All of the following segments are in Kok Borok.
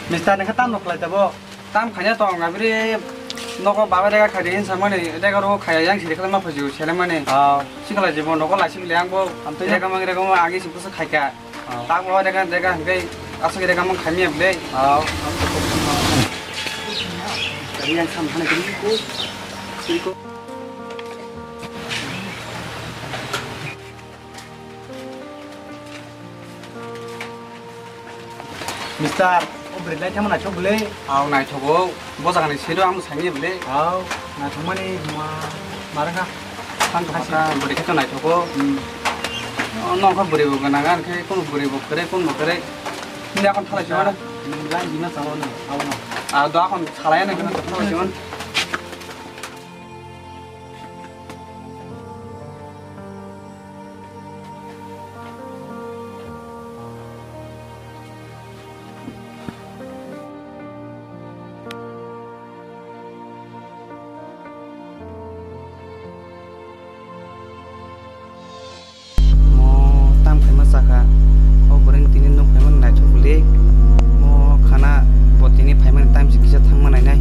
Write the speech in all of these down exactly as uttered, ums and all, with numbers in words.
Mister ni khe tam rok khlai tabo. Tam khanya tong abri nogo baba rega khadi hin samani rega ro khaya yang siri khlai ma phuju selemani. Oh. Sikhala jibo nogo laisi bile ang bo amtwi rega mang rega ma agi sibuse khaika. Oh. Tak bo rega rega hingke asuk rega mang khamya bile. Oh. Yang sam hana kini ko. Siko. Mister, o bwrwi lai thangma naithok bwle. Aw, naithogo. Bo jagani sero ang sani bwle. Aw, naithokmani ma, marwkha. Ang kha bwrwi khe naithogo. Hmm. O, nong kha bwrwi bo gana gan khe, kono bwrwi bo kwrwi, kono bo kwrwi. Ni akon thalai sima da. Ni lai jima chalo na, abo na. Aw, do akon thalai na gana thalai sima. Mo tam khaima chakha. O bwrwini tini nuk phaimani naithok bwle. Mo khana bo tini phaimani time se kisa thangma nainai.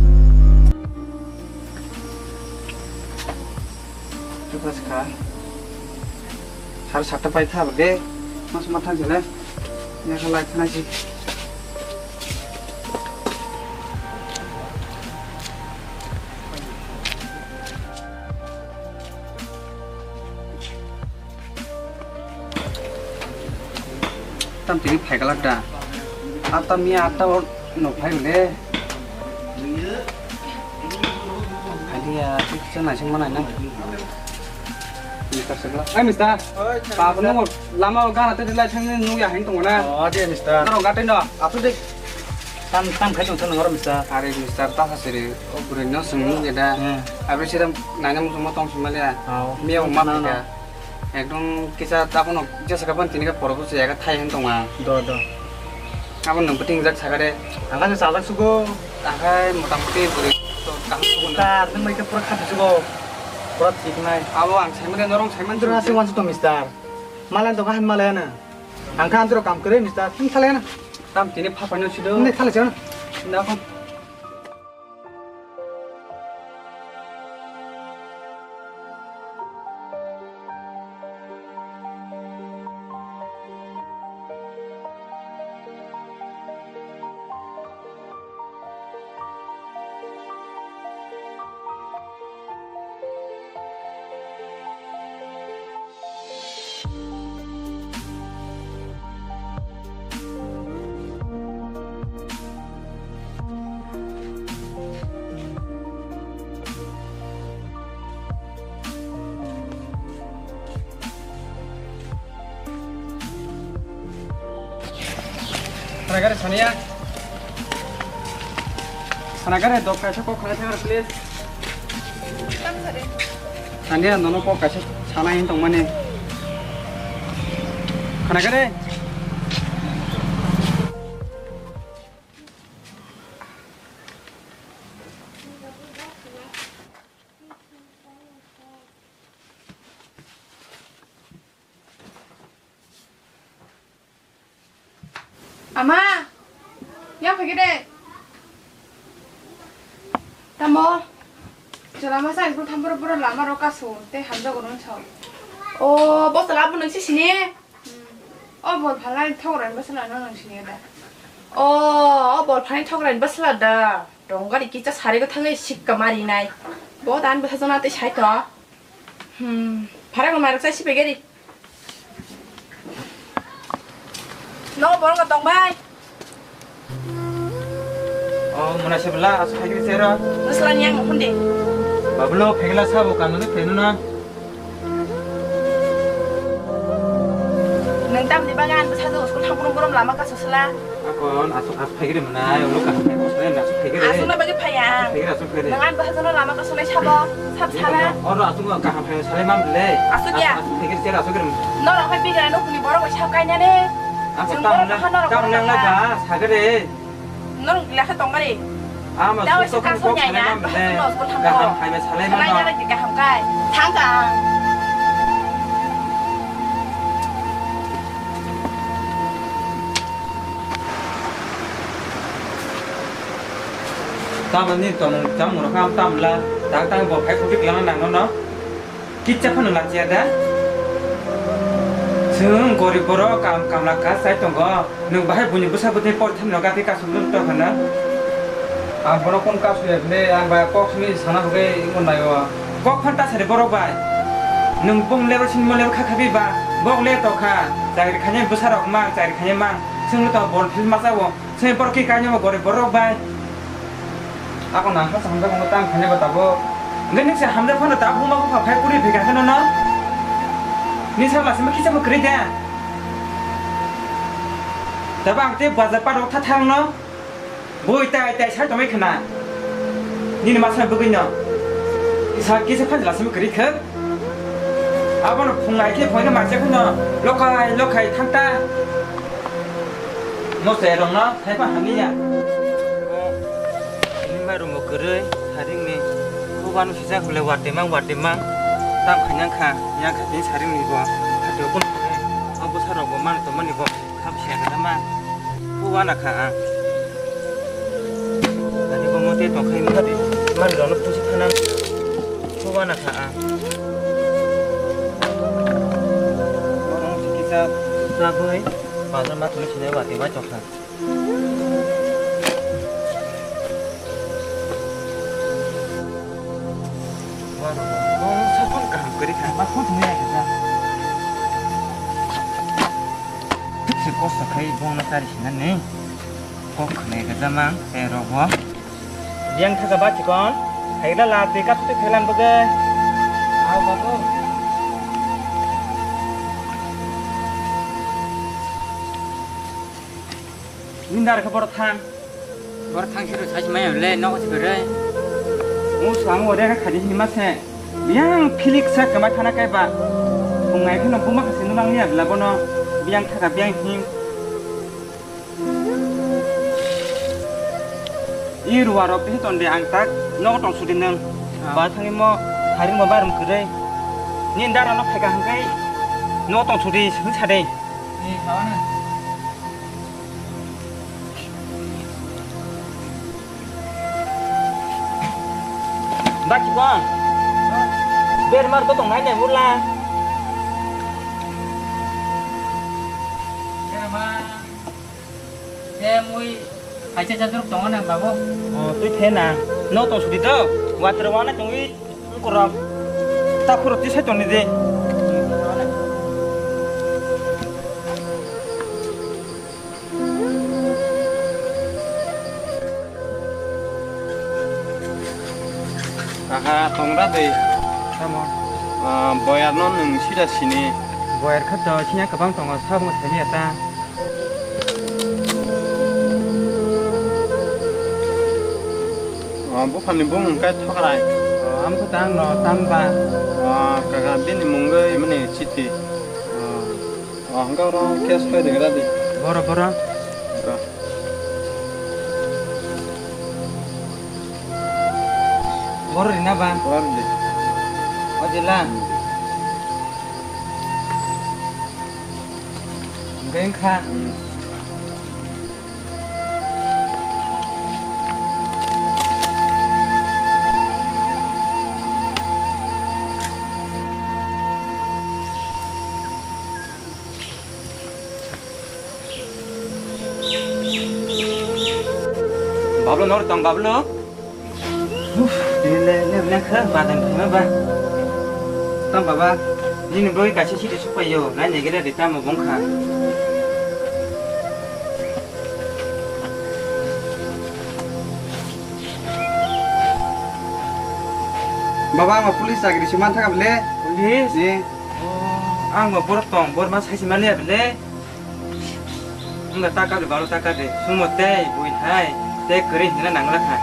Tukha sikha. Sar satta pai tha bwle. Mas ma thang jile. Ya kha lai thana si. Tam tini phai galak da. Atta miya atta o no phai le. Khali ya, kisa naising mana nang. Mister Sagla. Eh, Mister. Oi, Mister. Lama o gana te lai thang nung ya hin tong na. Oh, de, Mister. Naro gate no. Asu de. Tam, tam khai tong thang nang, Mister. Are, Mister, ta sa siri. O buri no sung nung ya da. Hmm. Abi siram naina musu mo tong sumale ya. Oh. Miya o map na, na. Ekdom kisa abono jesa kapan tini ka poro se ega thai hin tonga. Do, do. Abono nang beting jak sagare. Angka se sajak sugo. Akai motamoti buri to kaham sugo na. Tar nang mai ka pura khati sugo. Pura thik nai. Abo ang saimane norong saiman. Jura se wansu to, Mister. Malan to kahan malaya na. Angka antro kam kare, Mister. Hin khalaya na. Tam tini pha paino sido. Ne khalaya na. Na kon. Khana gari Sania. Khana gari dok kaisa kok khana thang please. Sania nono kok kaisa sana hin tongmani. Khana gari. Ama, yang phai de. Tamo, jora masa school tham boro boro lama ro kasu, te hamjago nung chao. O, bo sala bo nung si sini? Hmm. O bol phalai thok ran bo sala no nung sini da. O, o bol phalai thok ran bo sala da. Dongari kicha sari go thangai sikka mari nai. Bo dan bo sajona te sai to. Hmm, phara go marok sai si begeri. No, borok tong bai. Oh, muna se bela, asu phai kiri sero. Musla ni ang hunde. Babulo phegla sabo kanu de phenu na. Nang tam ni bagan bwsa do school thang borom lama ka sosla. Akon asu asu phai kiri muna, ulo ka phai ko sene asu phai kiri. Asu na bagi phaya. Phai kiri asu phai kiri. Nang an bwsa do lama ka sonai sabo. Sab sala. Oro asuk kaham hai salai mam le. Asuk ya? Asuk thikir cher asuk rim. Noro hai bigra no kuni borok bai sab kainani. Ang jung tam borok na, aha noro tam borok nang na ka. Ka sagre. Noro lekha tongmari. Ama dawa suk se sok kaso kok nyai salai na. Mam le. Asuk no asuk thambo. Kaham hai salai mam. Salai na kaham kai. Thang ka. Amani tongmung chamung rok ham tamla, tak tak bo phai kutik lang nang no. Kitsa phano lachiya da. Chwng gorib borok kam kamla kas chai tongo. Nwng bahai buini bwsa bwtwi por thani rok gati kasuk lwng tong khana. Ang bono kun kasu ya bile, ang bai kok simi sana hwgwi imo naio. Kok phan ta sari borok bai. Nwng bung level sin mo level kha khabi ba. Bok le to kha. Chakri khanya bwsa rok mang, chakri khanya mang. Chwng to bol phil masa o. Chwng borok ki kanya mo gorib borok bai. Ako na ha samjak mo tam khanya ba tabo. Nge nik se hamjak phano ta buma bupha phai kuri phika khano no. Ni sa lasi ma kisa mo kri de. Tabo ang te bazar parok tha thang no. Bui tai tai sai tomai khna. Nini masa bugui no. Sa kisa phan lasi ma kri khak. Abono phungai khe phoina masa khno lokhai lokhai thang ta. Mo se rong no. Hai pa hamya. Ini ma rumo kwrwi, saring ni. Ko wanu sijak hule watimang, watimang. Tam khanyang kha, yang kha tin saring ni bo. Hati kun. Abo sarok bo man to mani bo. Kham sia kha ma. Ko wana kha ang. Ani bo mote to khai ma di. Mari rono pusi thanang. Ko wana kha ang. Orang sikisa. Saboi. Bazar ma tuli sinai watimang chokha. Bong sapan kaham kwrwi kha. Ma phone thumwi ya kha. Thikse kosto khai bongno tari sinani. Kok khne kha jamang tei rogo. Yang thaka ba chikon. Haila la twi kap twi phelan bwgwi. Aw babu. Nindar kha boro thang. Boro thang siro sai maya le nogo si bere. Mo sang ore kha khadi hima se. Yang philik sa kama thana kai ba. Bungai kheno buma khasi nunang ya bla bono. Biang thaka biang him. I ruwa rok phi tonde ang tak nogo tong sudi nang. Ah. Ba thangni mo haring mo barum kwrwi. Nindar no phaika hangkai nogo tong sudi hing sade. Ni khawana. Baki bang. Ber mar ko tong nai nai mula. Kera ma. Te mui. Hai cha cha turuk tong na babu. Oh, tui the na. No tong sudi to. Water wana tong i. Korok. Ta khoro tisai toni de. Aha, tongra de. Tamo. Ah, boyar no nung sida sini. Boyar kha to sinya kabang tongo, sabung sani ata. Oh, buphani bumung kai thokrai. Oh, amkho tang no tamba. Oh, kaka bini mungwi mani chiti. Oh. Oh, hwnkhe oro cash khlai rwgra di. Boro, boro. Hwnkhe. Boro rina ba? Boro di. O jila. Hmm. Hwnkhe wngkha. Hmm. Bablu, nor tong, Bablu? Uf, ini le, le, le, khe, badang, khe, ba. Tam, baba, nini boi kaisa sidi supai yo, nai negere de tamo bongkha. Baba, ang police chakri se mantha kha bole. Police? Ni. Oh, ang bo borok tong, borok ma sai se maliya bole. Wngkha ta kari balo ta kari. Sumo tei bui hai tei kwrwi hinna nangla kha.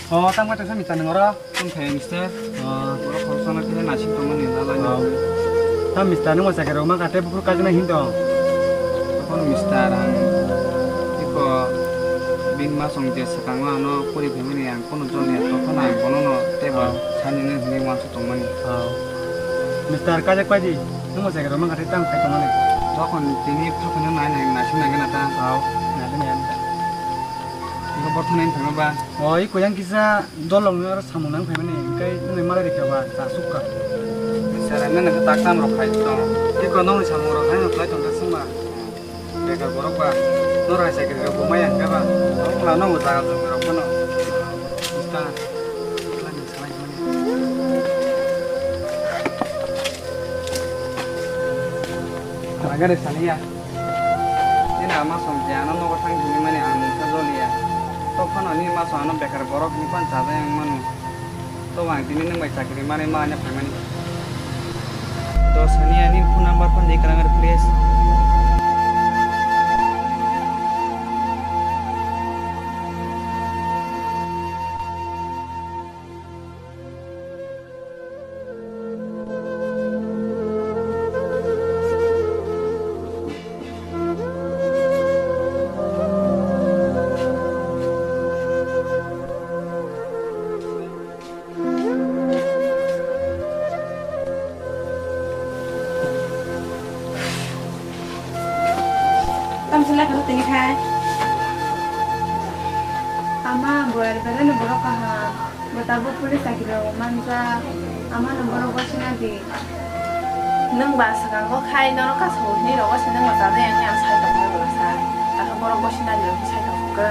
O, tamo tongsa mita nang oro. Tong thai mister. O. Borok khoroksa no khe nasing tongmani lalai no. O. Tam mister nung bo chakhe rok ma kha tei buphuru kajna hin tong. Tokon mister ang iko bin masong je swkang ano pori phaimani ang. Kono joni ya tokon ang bono no tei bo sani nini hinwi uansuk tongmani. O. Mister kajak paidi? Nwng bo jaga rwma khe tang khai tongmani. Tokon tini phaphano nai nai naising nai gana ta. Au, nai nai. Iko borthana wng thangma ba. O, iko yang kisa dolong ni oro samung nang phaimani, hingkai nwng malai rikha ba, cha sukha. Sara nang nang tak tam rok khai tong. Iko nong ni samung rok hai no khlai tong ta sungma. Bekar borok ba. Nor hai sakri rok bo maya hingka ba. Nong kla nong bo jaga jumi rok phano. Ista. Ragare saniya. Nini ama som je ano nogo thang hini mani ang mungsa joliya. To phano nini ma som ano bekar borok hini pan chajai ang manu. To ang tini nwng bai chakri mani ma anya phaimani. To saniya nini phone number phone di kalangar please. Tamsala karo tini khai. Ama boyar belai no borok kaham. Bo tabuk police chakri rok manjak, amano borok gosina di. Nwng ba swkango khai norok kaso hwnwi rogo se nwng bo chajak ya hwnwi ang sai tongkha bwlasa. Takhe borok gosina di rok sai tongkha.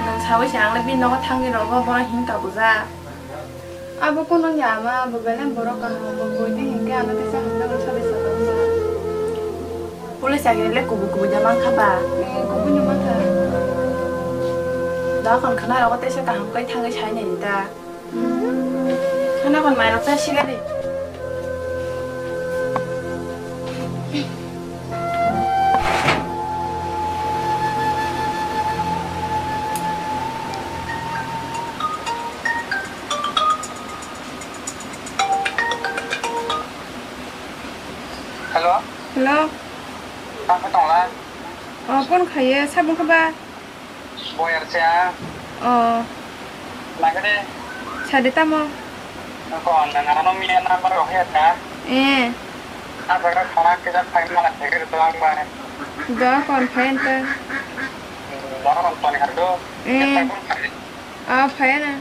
Nwng saui se ang le bini nogo thangwi rogo borok himkha bujak. Abo kunu ya ama, bo belai borok kaham, bo bui di hinkhe ano teisa hamjakgo sabai sakha wngya. Police chakri le kubui kubui da mankha ba? Eh, kubui no mankha. Da kon khana rogo teisa kaham kai thangwi sai nai ta. Khana kon mai rok cha siga di. Hello? Hello? Tamo tongla? Oh, phone khaiye, sabung kha ba? Boyar cha. Oh. Nagade? Sade tamo? Ko nang ano miya number rohe ta? Eh. Apa ka khana ke jak phai mala thege to ang ba. Da kon phai anta. Da kon toni hardo. Eh. Ah, phai na.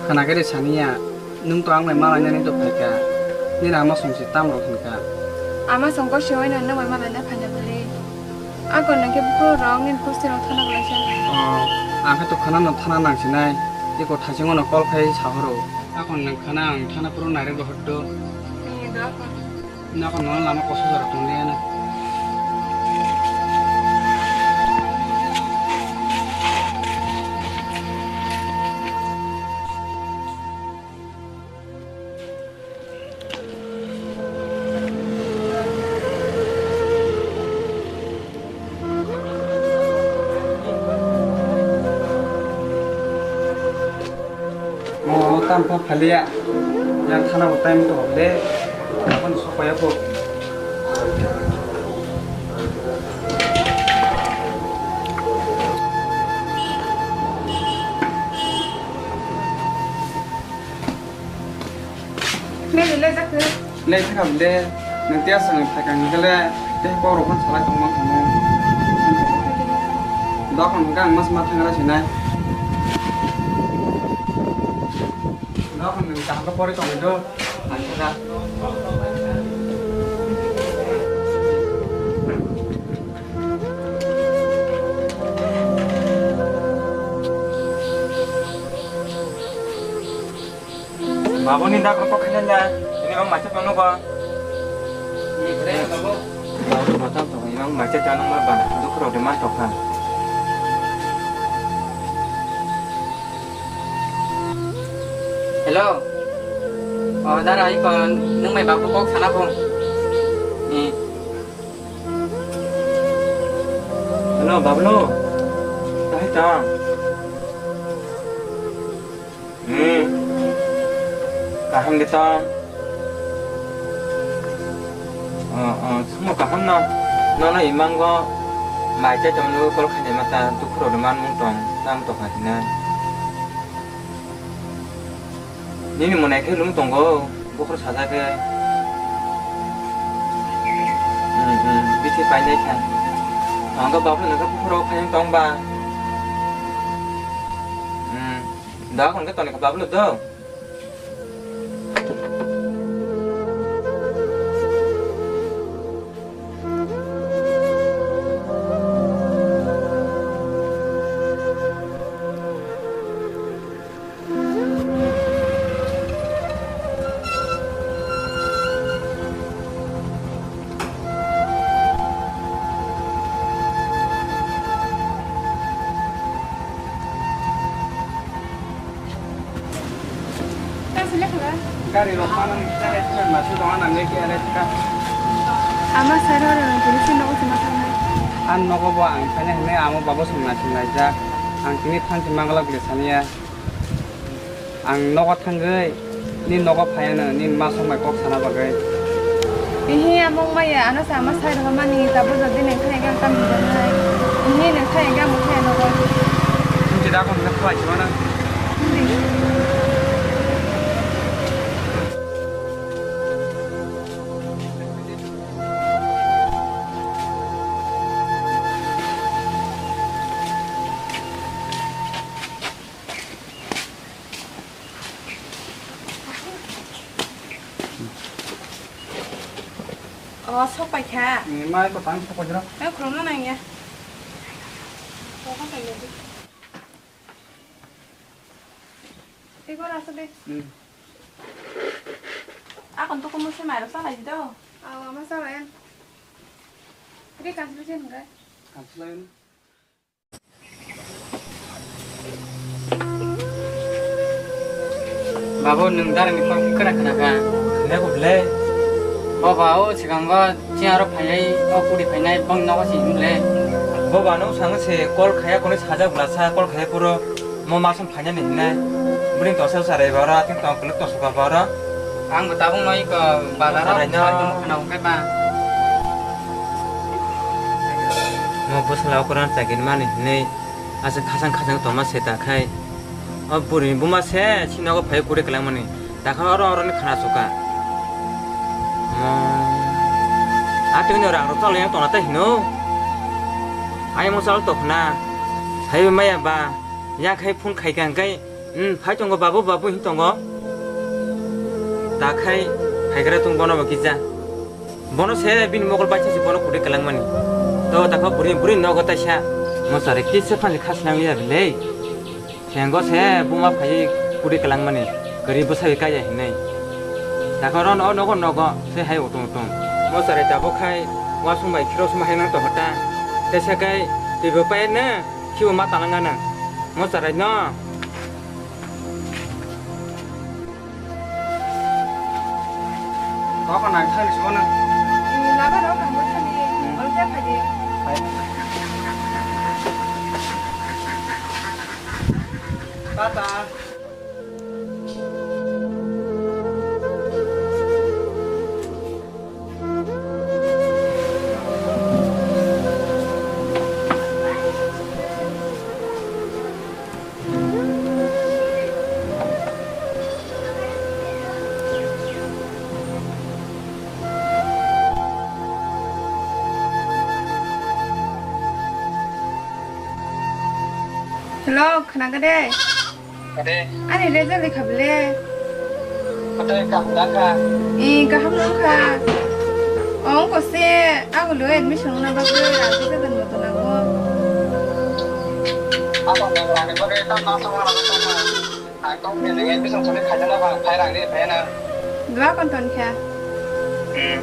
Khana khe de saniya, nwng to ang bai malainani to phaikha, nini ama song se tam rok hinkha. Ama song ko siwai no nwng bai malaina phaina bwlwi. Ako nang khe buphuru rok nini hostel o thana kwlaisa. Oh, ang khe to khana no thana nang sinai, eko thaiching no call khai sahoro. Ako nang khana ang thana phuru nairok rohor do. Ni do ako. Nako no lama koso jora tong liya na. O, tam pha phaliya. Yang thana bo time to le. Aboni sokpaya ko. Nini le jakhe? Le thangam le, nang tiya sang thakang kele, teh kok rok phan salai tongma khamu. Dokon hwnkhe ang mas ma thangla sinai. Dokon nang kaham khe pori tongwi do, ang thangla. Babuni dak rok khaina nya, ini bang macha pang nugo. Babu matam to, ini bang macha chang ma ba, dukhu rok de ma tokha. Hello. O dara, iko nwng bai babu kok sana phung. Ni. Hello, Bablu. Tahai tong? Hmm. Kaham de tong? O, o, sumo kaham no. Nono imango mai chai tongmani call khainai mata dukhu rok ni manmung tong, tamo tong kha hinai. Nini monai khe lung tongo, bukhuk sajak khe. Hmm, hmm, bithi painai kha. Ang khe babu nang khe bukhuk rok khaina tong ba. Hmm, da kon khe toni kha babu do. Gari rok manang khe arrest kha, masu dong nang khe arrest kha. Ama sir oro nang tini si nogo sima thangnai. Ang nogo bo ang thani hwnwi amo babo song naising laijak. Ang tini thansi manglak bwle saniya. Ang nogo thangwi ni nogo phaiya nang ni ma song bai kok sana bagwi. Ihi among maya ano sa ama sir oro mani tabo jodi nang thani gang tam hidan nai. Ihi nang thani gang mo thani nogo. Tini da kon na khwai chimana. O, sok pai kha. Ni mai ko tang sok pai jero. Ai, khulumna nang ya. Sok pai le. Tei gora asuk de. Hmm. Akon to kumu se mairok salai di do. Aw, ama salai. Tei kansilai se hwnkhai. Kansilai. Babu, nwng darani kok kwna khna kha. Hwnwi bo ble. Bo ba, o swkango chini aro phainai, o kuri phainai, bong nogo se hwn ble. Bo ba, nwng sangwi se call khaiya, kwnwi sajak bwlasa, call khaiya phuru mo masong phainani hwnwi. Bwrwini tosa sarai ba oro, atwng tong kwlwk tosoka ba oro. Ang bo tabuk no iko bazar o sarai no. Sar tongma khna hwnkhe ba. Mo bwsla okran chagin mani hwnwi. Aswk khasang khasang tongma se ta khai. O bwrwini buma se, si nogo phai kuri kwlangmani. Dakha oro oroni khana suka. Mo. Atwino rang rok chalwi yang tongna ta hino. Ayang mo chal tokna. Phaiwi maya ba. Yang khai phone khai kha hwnkhe. Hmm, phai tongo babu, babu hin tongo. Ta khai phaigra tong bono bo kisa. Bono se bini mokol baisa se bono kuri kwlangmani. To dakha buri, buri nogo taisa. Mo sare kisa phani khasnang ya bile. Thengo se buma phai kuri kwlangmani. Kari bwsai kaya hinai. Dakha ron o nogo nogo se hai utung utung. Mo sare tabuk khai wasung bai khiro suma hai nang to hota. Tesa kai tibo pai na khibo ma talanga na. Mo sare no. Kok nang thani sibona. Laba rok ang bwthani. Hmm. Oro jak phai de. Hai. Tata. Hello, khwnakha de? Ade. Ani result lekha bele? Ade, kaham da kha. Eh, kaham no kha. Oh, wngkha se, agolo admission wngna bagwi rang kisa dan moto nango. Abo nang rang ni bagwi tam nang tongma rang tongma. Ang tong khe nang admission sani khaijana ba, phai rang ri phai na. Dua kon ton kha. Hmm.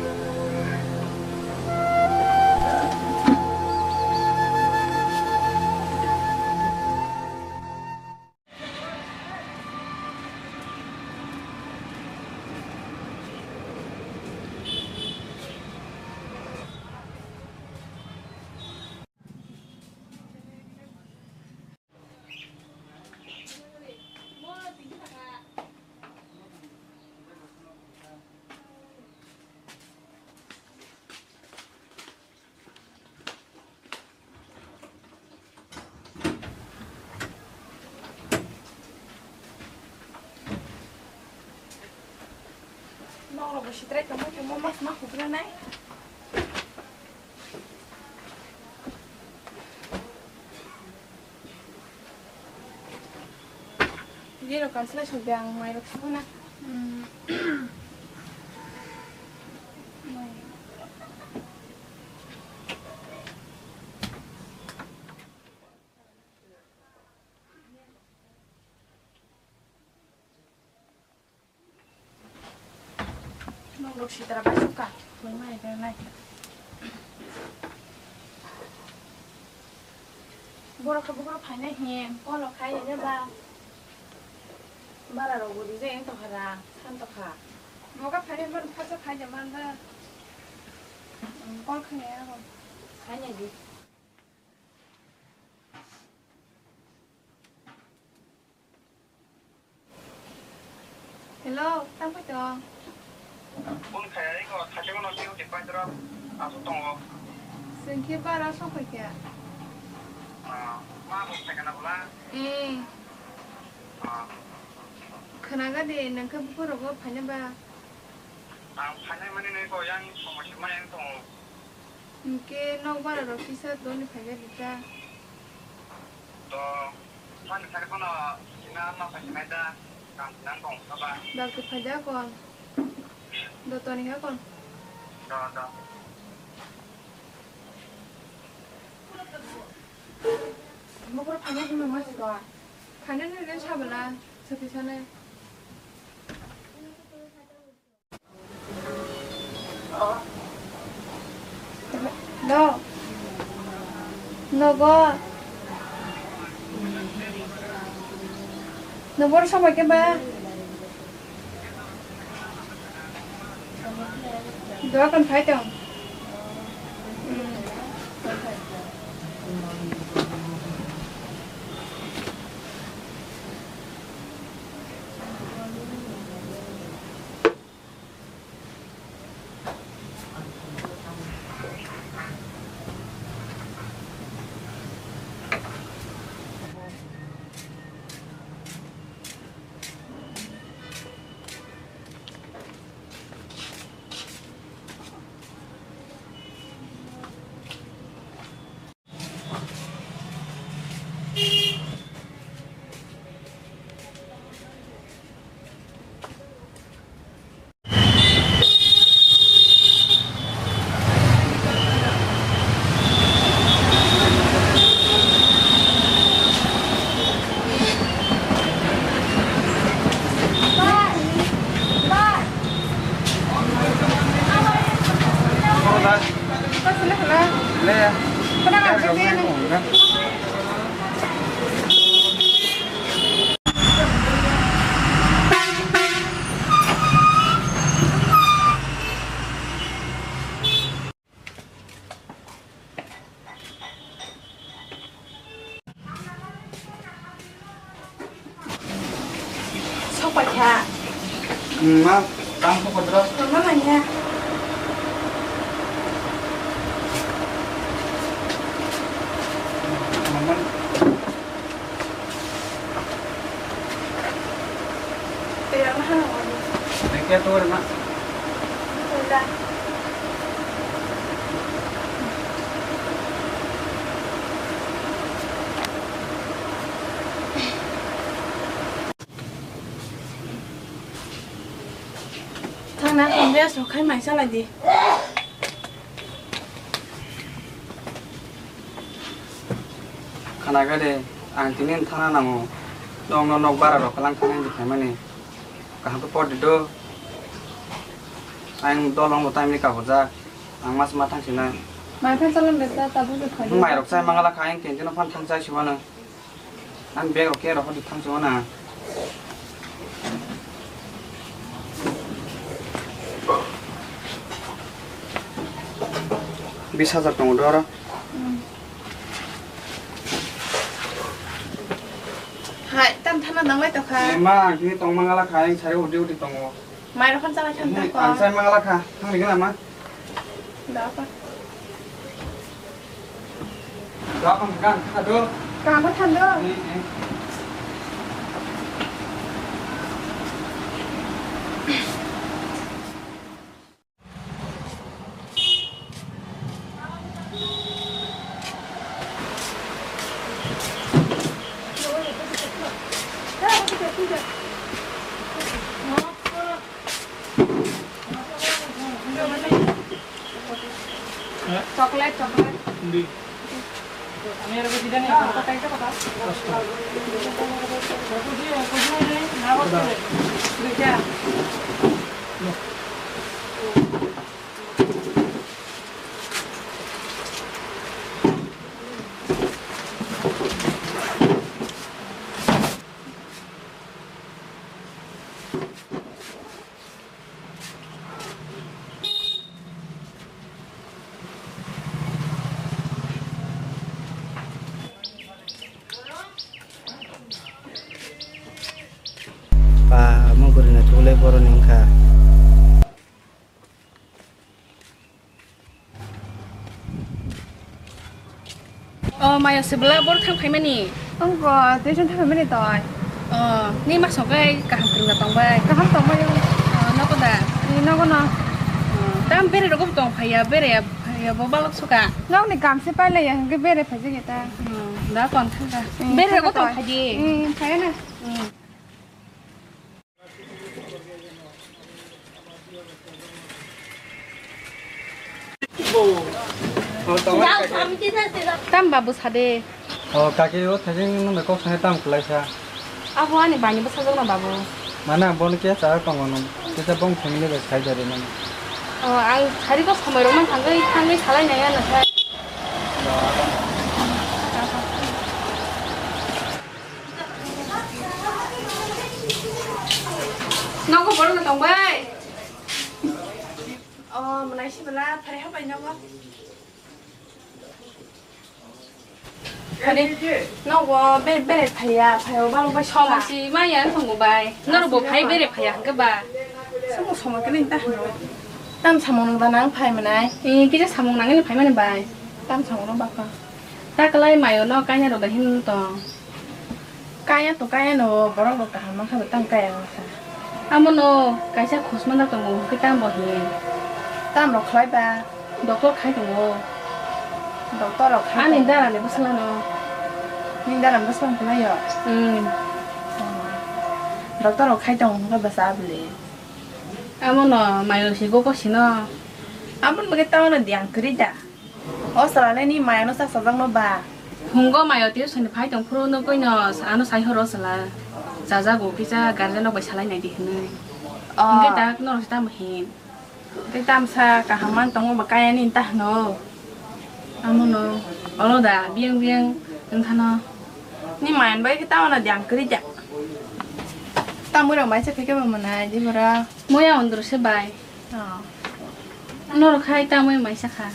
Bo sitrai tongma tongma mas ma hubra nai. Jero kanslai sokde ang mairok sokna. Nongrok sitra bai sukha, twi mai rwnai. Borok khe bukrok phainai hi, kolo khai ya ba. Bara rok bo rijak wng tongkha ra, san tongkha. Moga phainai man phacha khai ya man ba. Kol khai ya ro. Khai ya di. Hello, tang pai tong. Phone khai ai ko, thajak no liu de pai dra, asu tongo. Sengke bara song pai kya? Ah, ma bo khai kana bula? Eh. Ah. Khana ga de, nang khe bukur rogo phaina ba? Ang phainai mani nai ko yang somosya ma yang tongo. Hwnkhe nok bara rok kisa doni phaiga dita. To, thani thani phano sina ma phai sinai da, kam sinang tong saba. Dakti phaida kon. Do toni ha kon. Do, do. Bokro phaina himma ma siko. Phaina nini sabala, sati sanai. No. Nogo. Nobor somoi khe ba. Dokan phai tong. Sok paikha. Hmm, ma, tang sok paikha. Mama nanya. Mama. Tei ang hano wani. Nengke to rwna. Wala. Thangna hamya sokhai mai salai di. Khana khe de, ang tini thana nango. Nokno nok bara rok kwlang thangna di khaimani. Kaham khe por di do. Ang dol rok bo tamni kabujak. Ang mas ma thang sinai. Mai phan chalon de ta tabuk de phai. Mai rok chai mangala kha ang tini no phan thang chai siwano. Ang bag rok ke rok hodi thang chungo na. Bis hajar tongo do oro. Hmm. Hai, tam thana nanglai tokha. Eh, ma, ang kini tong mangala kha, ang sai hodi hodi tongo. Mai rok phan chalai khan ta ko. Ang sai mangala kha, thang ri gana ma. Da pa. Da pa kan kha do. Ka ma than do. Eh, eh. Chocolate, chocolate. Hindi. Pa, omo guri na chulai boroni wngkha. O mayo sibla bor thang phaimani. Wngkha, tuition thang phaimani toi. O, ni ma songkai kaham kwrwngna tongbai. Kaham tongbai. O, nogo da? Ni nogo no. O, tam bere rogo tong phaiya, bere phaiya bo balok suka. Nokni kam se pailaiya, hwnkhe bere phaijak ya ta. O, da kon thangka. Hmm, bere rogo thangka tong toi. Phaidi. Hmm, phaiya na. Hmm. Tam babu sade. O kaki, o thajing nung kok sanai tam kwlaisa. Abo ani bani bwsajwk no babu. Mana bono kesa tongo nung. Kesa bong family bai sai jari nung. O ang sari ko somoi rok man thangwi thangwi salai nai ano sai. Nogo borok no tong bai. O, mwnai si bwla, phari ha bai nogo. Phari, nogo be-, bere phaiya, phaiya, balo bai somo si maya tongo bai. Norok bo phai bere phaiya hwnkhe ba. Somo somo kene ta hwno. Tam samung nang da nang phai mwnai. Eh, kisa samung nang ni phai mani bai. Tam samung no bakha. Ta kwlai mayo no kaina rok da hin tong. Kaya to kaya no, borok rok kaham mankha bo tang kaya wngkha. Amono kaisa khosmana tongo, hwnkhe tamo hin? Tam rok khlai ba? Doctor khai tongo. Doctor rok khai ani tongo. Dara le bwsla no. Ni dara bwsla khlai yo? Hmm. Doctor rok khai tongo hwnkhe bwsa abli. Amono mayo si go ko sino. Amon bwkhe tamo no diang kwrwi da. O chwla le ni maya no chasajak no ba? Phungo mayo tuition ni phai tong phuru nugui no ano sai horo chwla. Chajago kisa guardian rok bai salai nai di hinui. Oh. Hingke dak norok se tamo hin? Tei tamsa kaham man tongo ba kaya ni ta hwno. Amo no. Olo da biyang biyang wng thano. Ni mayan bai khe tamo no diang kwrwi da. Tamoi rok mai se phai khe ba mwnai di bora. Moya ondro se bai. Oh. Norok khai tamoi maisa kha.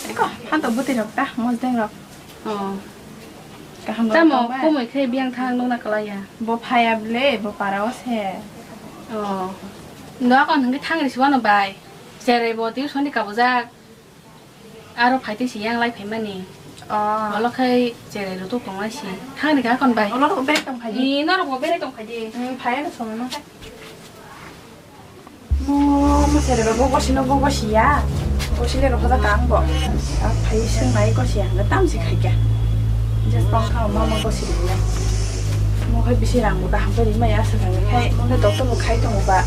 Eko, phantok bwtwi rok ta, mosdeng rok. Oh. Kaham rok tamo tongbai? Komoi khe biyang thang nukna kwlaiya. Bo phaiya ble, bo para o se. Oh. Ndo akon hwnkhe thangri si wano bai. Cherai bo tuition ni kabujak. Aro phaitwi si yang lai phaimani. Oh. Olo khai cherai rok to tongnai si. Thangri kha akon bai. Olo rok berai tong phai di. Ni norok bo berai tong phai di. Hmm, phaiya no somoi ma khai. Mo, mo sere ba bogo sino bogo siya. Bogo sile ro hoda kang bo. A phai sing nai ko siya, ga tam si khai kya. Just pang kha mo mo ko sile ya. Mo khai bisi rang mo da ham ri ma ya sa khai. Khai mo ne doctor mo khai tong ba.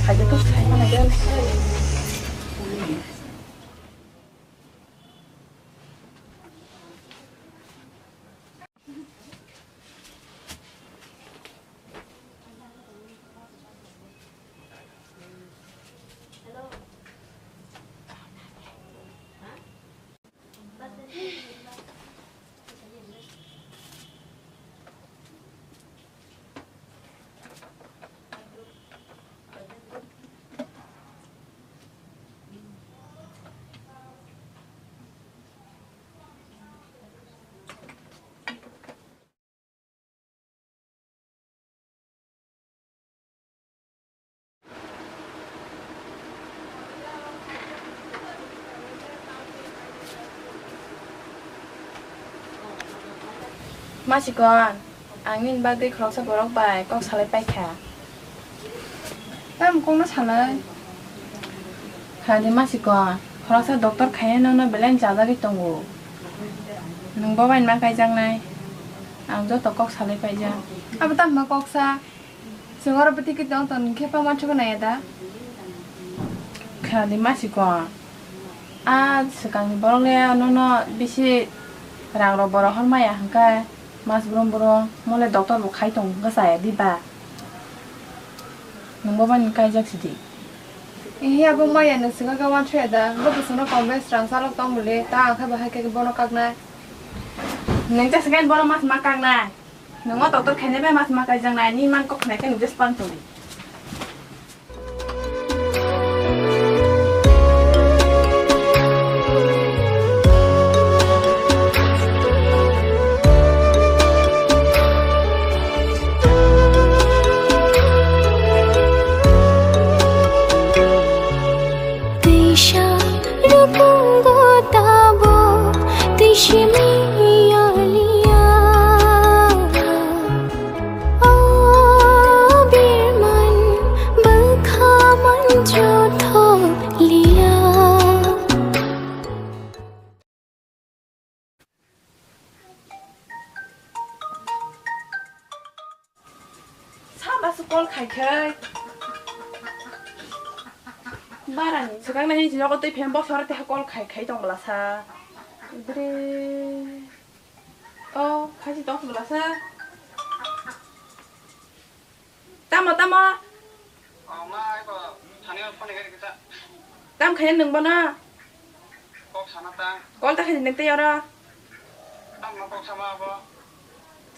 Khai to khai ma na ga. Masikon, ang nini bagwi khoroksa borok bai kok salai paikha. Tamo kokno salai? Khadi masikon, khoroksa doctor khaiya nono belai chajagwi tongo. Nwng bo bai ma kaijaknai. Ang joto kok salai paijak. Abo tamo koksa? Chwng oro bwtwi khe tong tong khe pa manthok nai da? Khadi masikon, A swkangni borok le nono bisi rang rok borok hor maya hwnkhe mas brum brum mole doctor bo khai tong hwnkhe chaya diba? Nwng bo bani kaijak sidi. Ehe abo maya nwng swkang khe wansaya da, bo bwswkno kobes rang chalok tong bole, ta ang khe bahai khe bono kaknai. Nwng ta swkang bono mas ma kaknai. Nwng o doctor khainai bai mas ma kaijaknai, nini man kok khnai khe nwng just pang tongdi. Teisa rukung go tabo, teisi mi yaliya. O birman bwkha manjotho liya. Samba su call khai khai. Barani swkang nai hinwi nogo twi phem boksora teha call khai khai tong bwlasa. Bre. O, khaisi tong bwlasa. Tamo, tamo? O, ma, ai bo, thani phone khe kisa. Tam khaina nwng bono? Kok sana ta. Call ta khaini nwng tei oro. Tam no kok sama bo.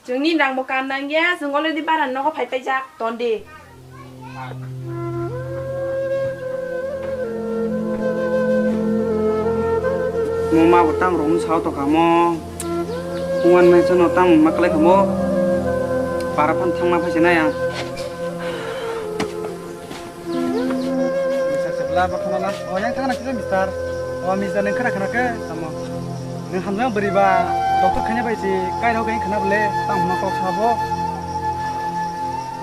Chwngni rang bo kan nang ya, chwng already bara nogo phai paijak, ton di. Mo ma bo tam rong sao to kamo. Kuwan nai chano tam ma klai kamo. Para phan thang ma phai se na ya. Mister Sibla, bo khana la. O, yang thangna kisa, mister. O, mister, nang khana khana khe, tamo. Nang hamjang bwrwi ba, doctor khaina bai si, kai rok khana bole, tamo hwnna kok sabo.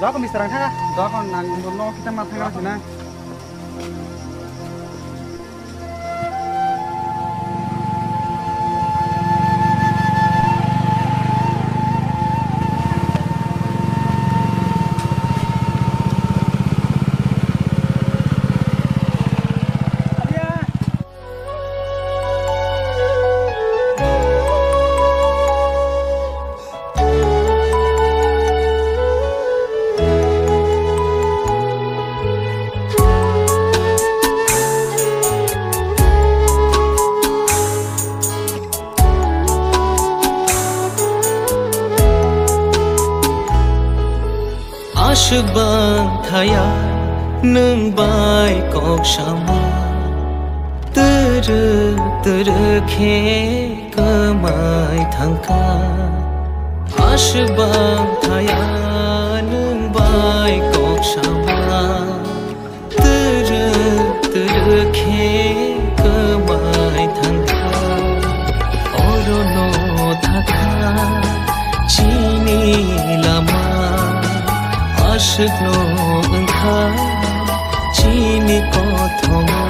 Dok, mister, ang thanga. Dok, nang no kita ma thanga sina. Aswk bang thaya nwng bai kok sama, twrwk twrwk khe kwmai thangkha. Aswk bang thaya nwng bai kok sama, twrwk twrwk khe kwmai thangkha. Oro no thangkha chini lama, aswk no wngkha chini kothoma.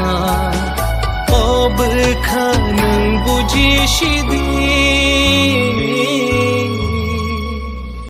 O bwkha nwng buji sidi,